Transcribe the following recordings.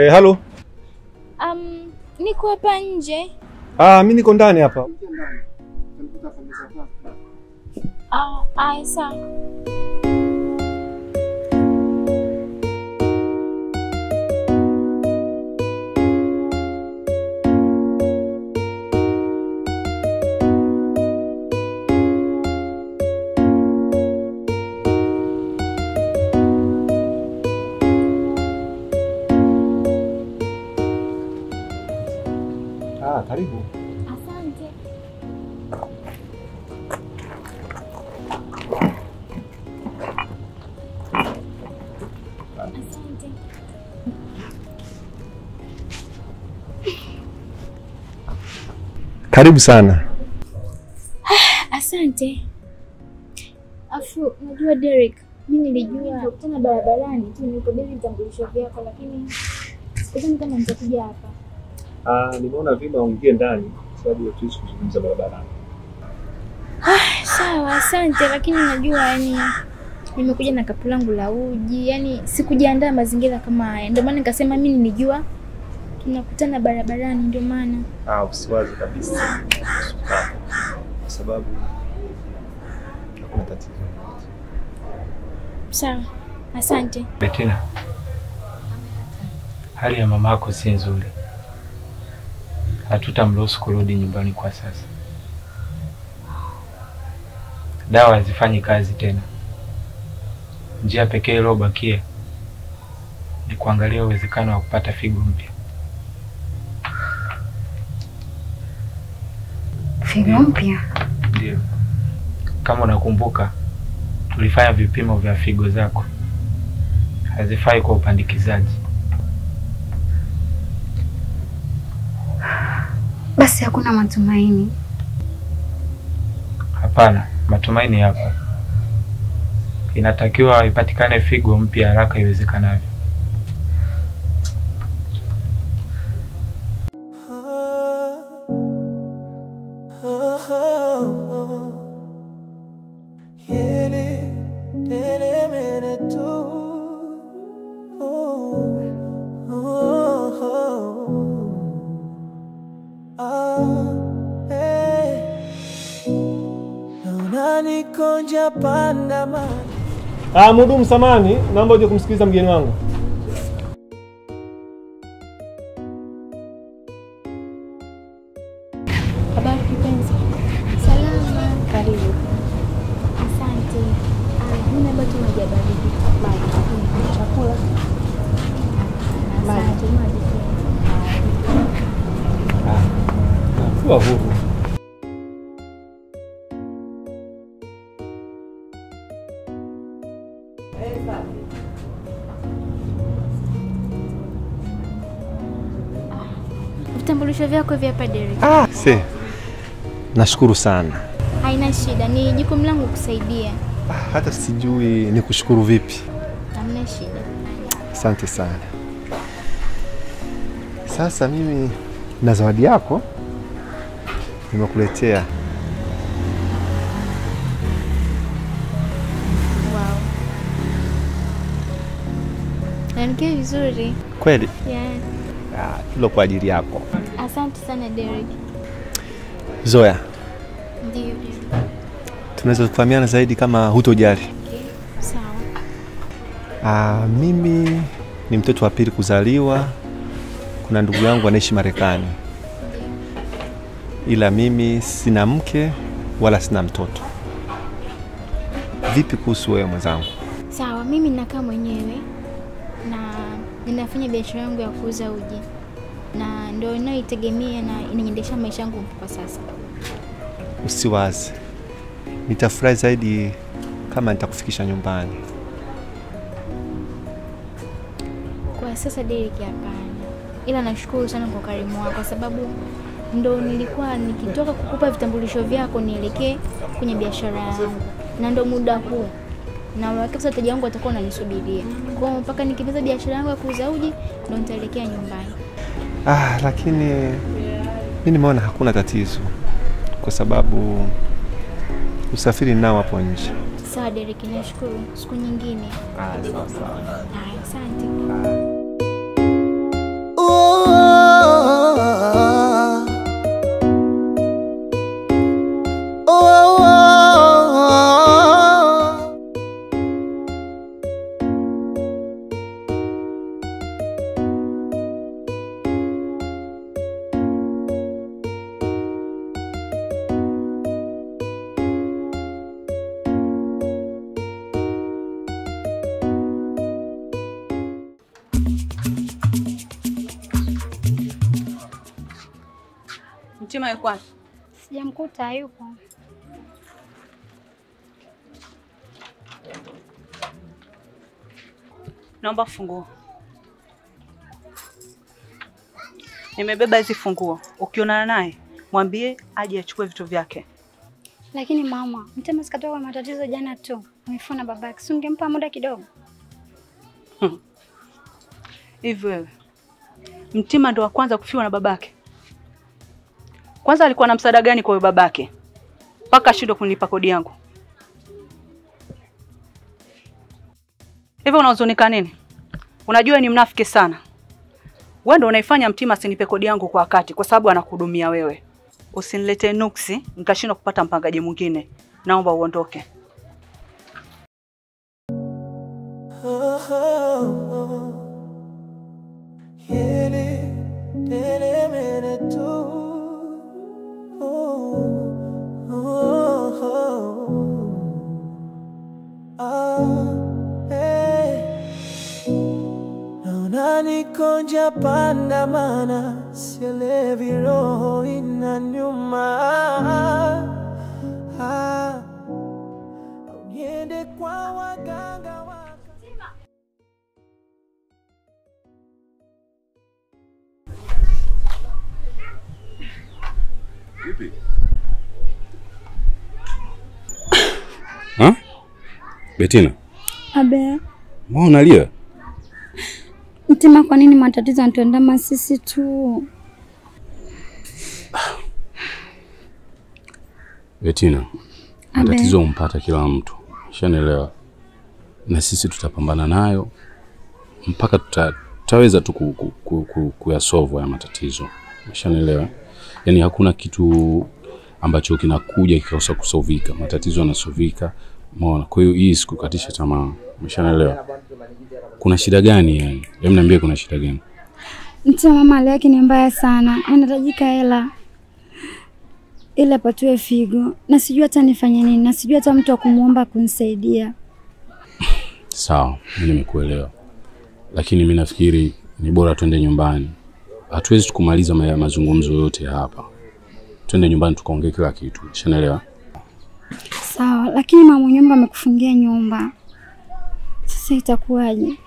Halo. Niko hapa nje. Mimi niko ndani hapa. Sawa. Karibu. Asante. Asante. Karibu sana. Asante. Afu, unajua Derek, mimi nilijua kukutana barabarani tu nilikabidhi vitambulisho vyako, lakini sikudhani kama nitakuja hapa. Nimeona vyema uingie ndani kwa sababu hatuwezi kuzungumza barabarani. Sawa, asante, lakini unajua yani nimekuja na kapu langu la uji, yani sikujiandaa mazingira kama haya. Ndio maana nikasema mimi nilijua tunakutana barabarani, ndio maana. Usiwaze kabisa. Kwa sababu hakuna tatizo. Sawa, asante. Betina, hali ya mamako si nzuri. Hatutamruhusu kurudi nyumbani kwa sasa. Dawa hazifanyi kazi tena. Njia pekee iliyobakia ni kuangalia uwezekano wa kupata figo mpya. Figo mpya? Ndio. Kama unakumbuka, tulifanya vipimo vya figo zako. Hazifai kwa upandikizaji. Basi hakuna matumaini. Hapana, matumaini yapo. Inatakiwa ipatikane figo mpya haraka iwezekanavyo. Mhudumu samani, naomba uje kumsikiliza mgeni wangu. Habari kipenzi. Salama. Karibu. Asante. Mimi naomba tu maji ya baridi. Maji. Chakula. Maji. Maji. Kuwa huru. Vitambulisho vyako vya hapa Derek. Nashukuru sana. Haina shida, ni jukumu langu kusaidia. Hata sijui nikushukuru vipi. Hamna shida. Asante sana. Sasa mimi na zawadi yako nimekuletea. Wow. Nanukia vizuri. Kweli? Yeah. Hilo kwa ajili yako. Asante sana Derek. Zoya. Ndiyo. Tunaweza kufahamiana zaidi kama hutojali. Okay, sawa. Mimi ni mtoto wa pili kuzaliwa. Kuna ndugu yangu anaishi Marekani. Ila mimi sina mke wala sina mtoto. Vipi kuhusu wewe mwenzangu? Sawa, mimi nakaa mwenyewe na ninafanya biashara yangu ya kuuza uji. Na ndio ninayoitegemea na inaniendesha maisha yangu kwa sasa. Usiwaze. Nitafurahi zaidi kama nitakufikisha nyumbani. Kwa sasa Derek, hapana. Ila nashukuru sana kwa ukarimu wako kwa sababu ndo nilikuwa nikitoka kukupa vitambulisho vyako nielekee kwenye biashara yangu. Na ndo muda huu. Na wakati wateja wangu watakuwa wananisubiria. Kwa hiyo mpaka nikimaliza biashara yangu ya kuuza uji ndo nitaelekea nyumbani. Lakini mimi nimeona hakuna tatizo kwa sababu usafiri nao hapo nje. Sawa Derek, nashukuru. Siku nyingine. Sawa sawa. Asante. Mtima yuko wapi? Sijamkuta, hayupo. Naomba funguo. Nimebeba hizi funguo. Ukionana naye mwambie aje achukue vitu vyake. Lakini mama, Mtima sikatoka kwa matatizo jana tu. Amefuna babake. Si ungempa muda kidogo? Hivi wewe, Mtima ndo wa kwanza kufiwa na babake? Kwanza alikuwa na msaada gani kwa babake mpaka ashindwe kunipa kodi yangu? Hivi unahuzunika nini? Unajua ni mnafiki sana. Wewe ndo unaifanya Mtima asinipe kodi yangu kwa wakati kwa sababu anakuhudumia wewe. Usiniletee nuksi nikashindwa kupata mpangaji mwingine. Naomba uondoke. Nanikonja panda mana sielewi, roho inaniuma. Niende kwa waganga waka. Vipi? Ha? Betina? Abe. Mbona unalia? Mtima, kwa nini matatizo yanatuandama sisi tu? Betina, matatizo umpata kila mtu. Ushanielewa? Na sisi tutapambana nayo mpaka tutaweza tu kuyasolve haya matatizo. Ushanielewa? Yaani hakuna kitu ambacho kinakuja kikakosa kusolvika. Matatizo yanasovika. Umeona? Kwa hiyo hii sikukatisha tamaa. Ushanielewa? Kuna shida gani yani? Hebu niambie kuna shida gani? Mtima, mama hali yake ni mbaya sana. Anahitajika hela ili apatiwe figo. Na sijui hata nifanye nini, na sijui hata mtu wa kumuomba kunisaidia. Sawa, mimi nimekuelewa. Lakini mimi nafikiri ni bora twende nyumbani. Hatuwezi kumaliza mazungumzo yote hapa. Twende nyumbani tukaongee kila kitu. Ushanielewa? Sawa, lakini mama nyumba amekufungia nyumba. Sasa itakuwaje?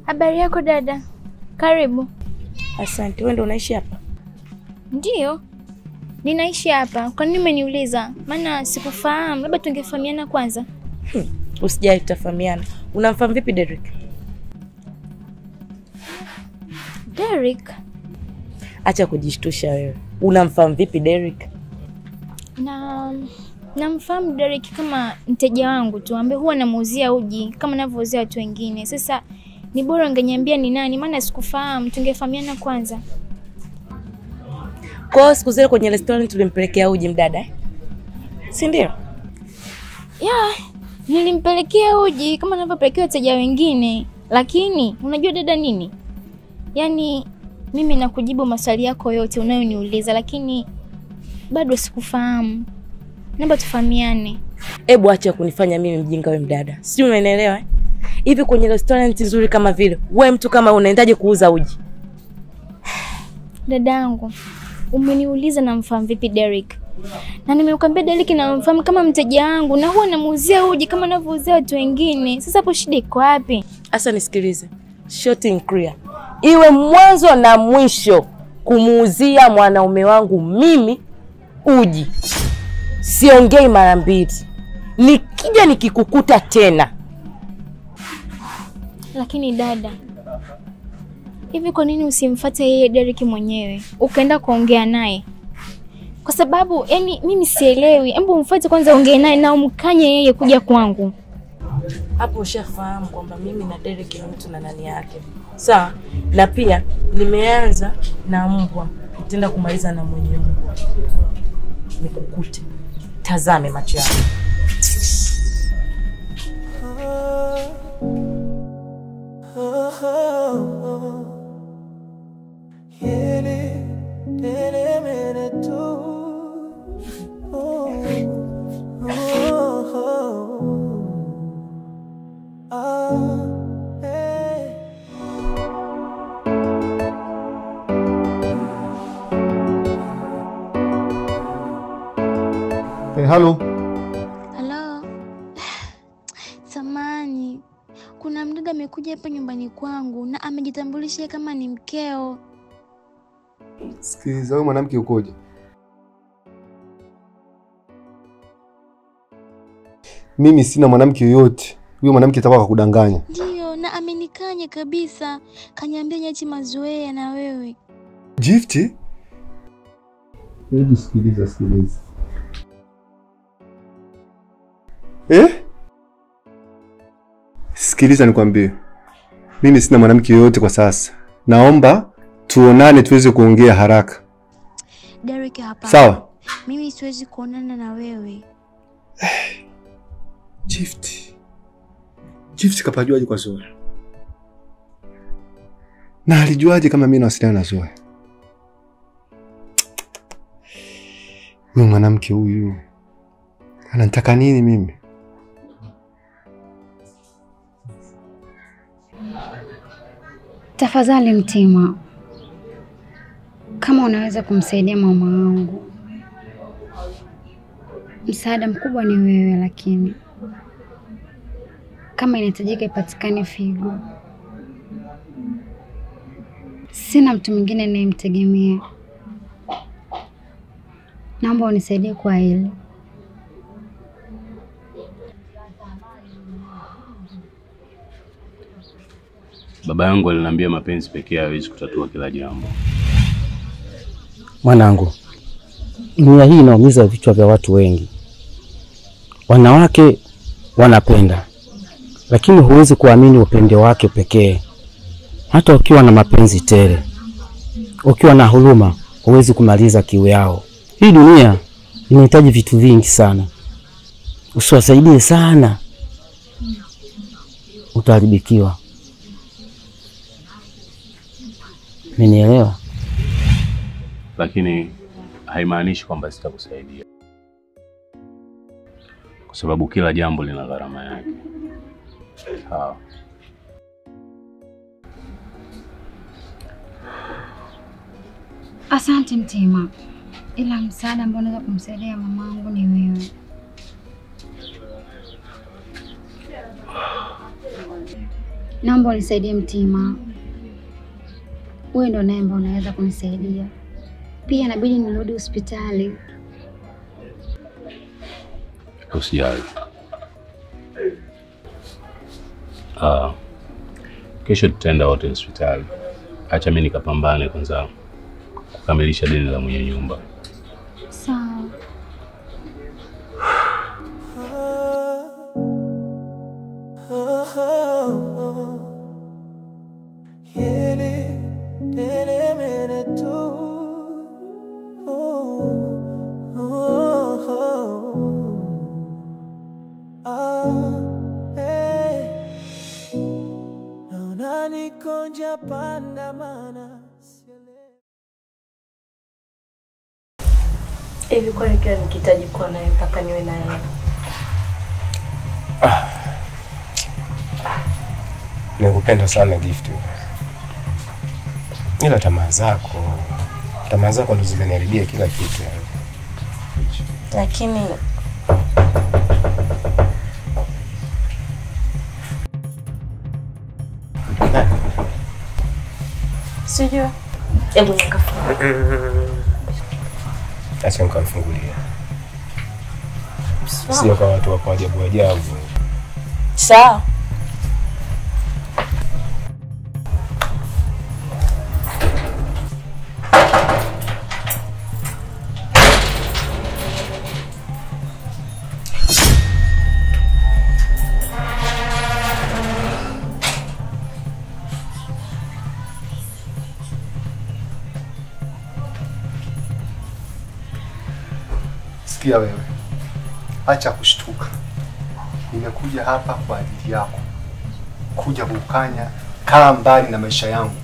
Habari yako dada? Karibu. Asante. Wewe ndio unaishi hapa? Ndio, ninaishi hapa. Kwa nini umeniuliza? Maana sikufahamu. Labda tungefahamiana kwanza. Usijali, tutafahamiana. Unamfahamu vipi Derek? Derek? Acha kujishtusha wewe. Unamfahamu vipi Derek? Na namfahamu Derek kama mteja wangu tu ambaye huwa namuuzia uji kama ninavyouzia watu wengine. Sasa ni bora ungeniambia ni nani, maana sikufahamu. Tungefahamiana kwanza. Kwa hiyo siku zile kwenye restaurant tulimpelekea uji mdada, si ndio? Yeah, nilimpelekea uji kama ninavyopelekea wateja wengine. Lakini unajua dada nini? Yaani mimi nakujibu maswali yako yote unayoniuliza, lakini bado sikufahamu. Naomba tufahamiane. Hebu acha kunifanya mimi mjinga wewe mdada. Sijui unanielewa eh? Hivi kwenye restaurant nzuri kama vile, wewe mtu kama unaendaje kuuza uji? Dadangu, umeniuliza namfahamu vipi Derek. Na nimekuambia Derek namfahamu kama mteja wangu na huwa namuuzia uji kama ninavyouzia watu wengine. Sasa hapo shida iko wapi? Sasa nisikilize. Short and clear. Iwe mwanzo na mwisho kumuuzia mwanaume wangu mimi uji. Siongei mara mbili. Nikija nikikukuta tena. Lakini dada, hivi kwa nini usimfuate yeye Derek mwenyewe ukaenda kuongea naye? Kwa sababu yani mimi sielewi. Hebu umfuate kwanza, ongee naye na umkanye yeye kuja kwangu. Hapo ushafahamu kwamba mimi na Derek ni mtu na nani yake. Sawa? Na pia nimeanza na mbwa, nitaenda kumaliza na mwenye mbwa. Nikukute. Tazame macho yako. Hey, halo. Halo. Samani. Kuna mdada amekuja hapa nyumbani kwangu na amejitambulisha kama ni mkeo. Sikiliza, wewe mwanamke ukoje? Mimi sina mwanamke yoyote. Huyo mwanamke atakuwa akakudanganya. Ndio, na amenikanya kabisa. Kaniambia niache mazoea na wewe. Gift? Hebu sikiliza, sikiliza. Eh? Sikiliza nikwambie. Mimi sina mwanamke yoyote kwa sasa. Naomba tuonane tuweze kuongea haraka. Derek, hapa. Sawa? Mimi siwezi kuonana na wewe. Gift. Gift kapajuaje kwa Zoe? Na alijuaje kama mimi nawasiliana na Zoe? Huyu mwanamke huyu anataka nini mimi? Tafadhali Mtima, kama unaweza kumsaidia mama wangu, msaada mkubwa ni wewe, lakini kama inahitajika ipatikane figo, sina mtu mwingine ninayemtegemea. Naomba unisaidie kwa hili. Baba yangu aliniambia mapenzi pekee hayawezi kutatua kila jambo. Mwanangu, dunia hii inaumiza vichwa vya watu wengi. Wanawake wanapenda, lakini huwezi kuamini upendo wake pekee. Hata ukiwa na mapenzi tele, ukiwa na huruma, huwezi kumaliza kiu yao. Hii dunia inahitaji vitu vingi sana. Usiwasaidie sana, utaharibikiwa. Umenielewa? Lakini haimaanishi kwamba sitakusaidia, kwa sababu kila jambo lina gharama yake. Sawa. Asante Mtima, ila msaada ambao unaweza kumsaidia mamangu ni wewe. Naomba unisaidie Mtima. Wewe ndo naye ambaye unaweza kunisaidia. Pia inabidi nirudi hospitali. Usijali. Kesho tutaenda wote hospitali. Acha mimi nikapambane kwanza kukamilisha deni la mwenye nyumba. Sawa. Hivi kwani kila nikihitaji kuwa naye mpaka niwe naye? Nakupenda sana Gift. Ila tamaa zako ndo zimeniharibia kila kitu yani. Lakini sijui. Hebu nikafungue. Acha nikamfungulia. Sio kwa watu wa ajabu ajabu. Sawa. Sikia wewe, acha kushtuka. Nimekuja hapa kwa ajili yako, kuja kukanya, kaa mbali na maisha yangu.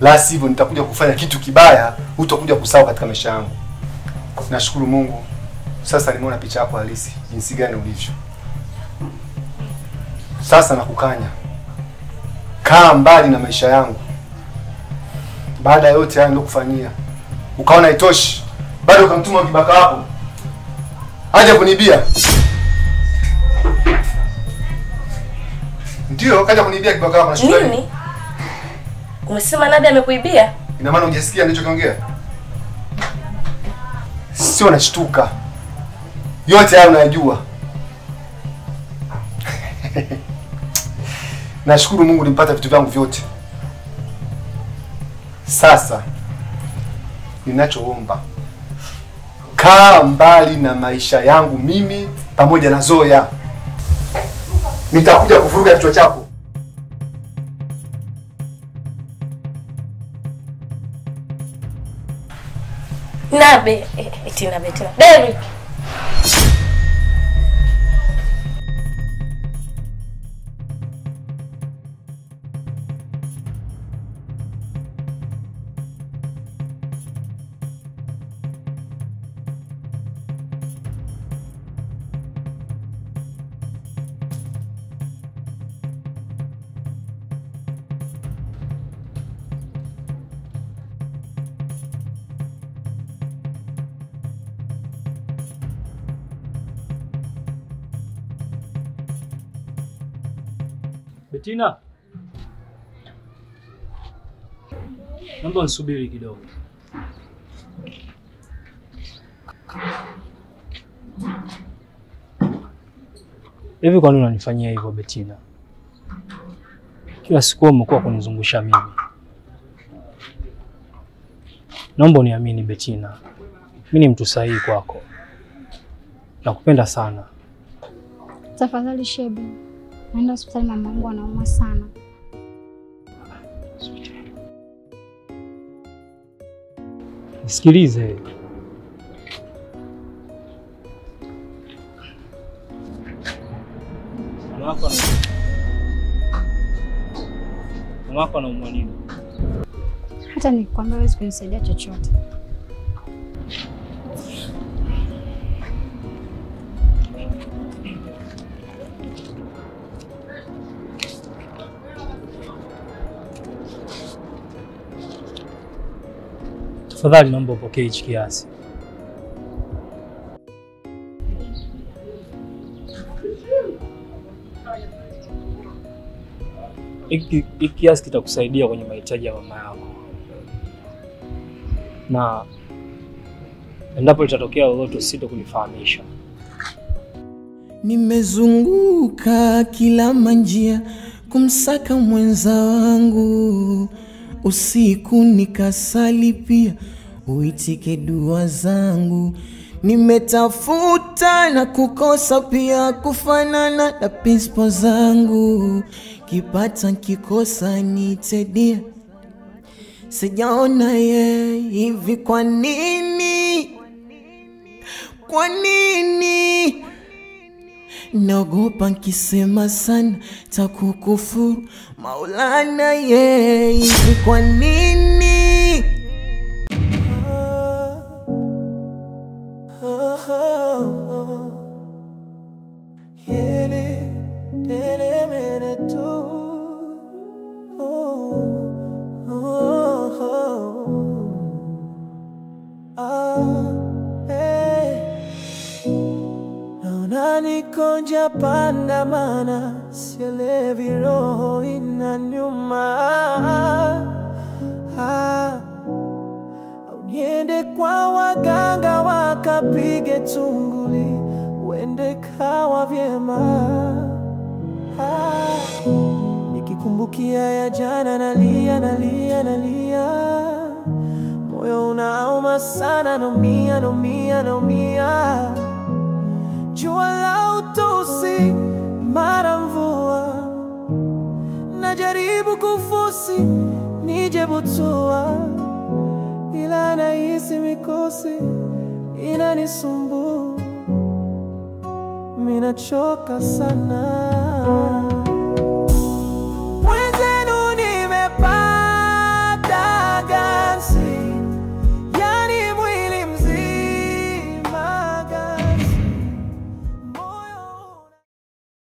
La sivyo nitakuja kufanya kitu kibaya, hutakuja kusahau katika maisha yangu. Nashukuru Mungu, sasa nimeona picha yako halisi, jinsi gani ulivyo. Sasa nakukanya, kaa mbali na maisha yangu. Baada ya yote haya nilokufanyia, ukaona haitoshi, bado ukamtuma kibaka wako aje kunibia. Ndio, kaja kunibia kibaka wako na shukrani. Nini? Umesema Nadia amekuibia? Ina maana hujasikia nilichokiongea? Sio nashtuka. Yote haya unayajua. Nashukuru Mungu nilipata vitu vyangu vyote. Sasa ninachoomba, kaa mbali na maisha yangu mimi pamoja na Zoya. Nitakuja kuvuruga kichwa chako. Nabe, eti Nabe tena. Derek. Betina, naomba nisubiri kidogo. Hivi kwa nini unanifanyia hivyo Betina? Kila siku umekuwa kunizungusha mimi. Naomba uniamini Betina, mimi ni mtu sahihi kwako. Nakupenda sana. Tafadhali Shebe, naenda hospitali, mama yangu anaumwa sana. Nisikilize. Mama yako anaumwa nini? Hata nikikwambia huwezi kunisaidia chochote. Tafadhali naomba upokee hichi kiasi. Hiki kiasi kitakusaidia kwenye mahitaji ya mama yako. Na endapo litatokea lolote sitokulifahamisha. Nimezunguka kila manjia kumsaka mwenza wangu. Usiku nikasali pia uitike dua zangu. Nimetafuta na kukosa pia kufanana na pispo zangu. Kipata kikosa nitedia, sijaona ye hivi. Kwa nini? Kwa nini? Naogopa nkisema sana takukufuru Maulana ye hivi. Kwa nini? Nikonja panda mana sielewi, roho inaniuma. Au niende kwa waganga wakapige tunguli, uende kawa vyema. Nikikumbukia ya jana nalia, nalia, nalia. Moyo unauma sana, naumia, naumia, naumia. Jua la utosi mara mvua, najaribu kufusi nije butua, ila nahisi mikosi Inanisumbua, minachoka sana.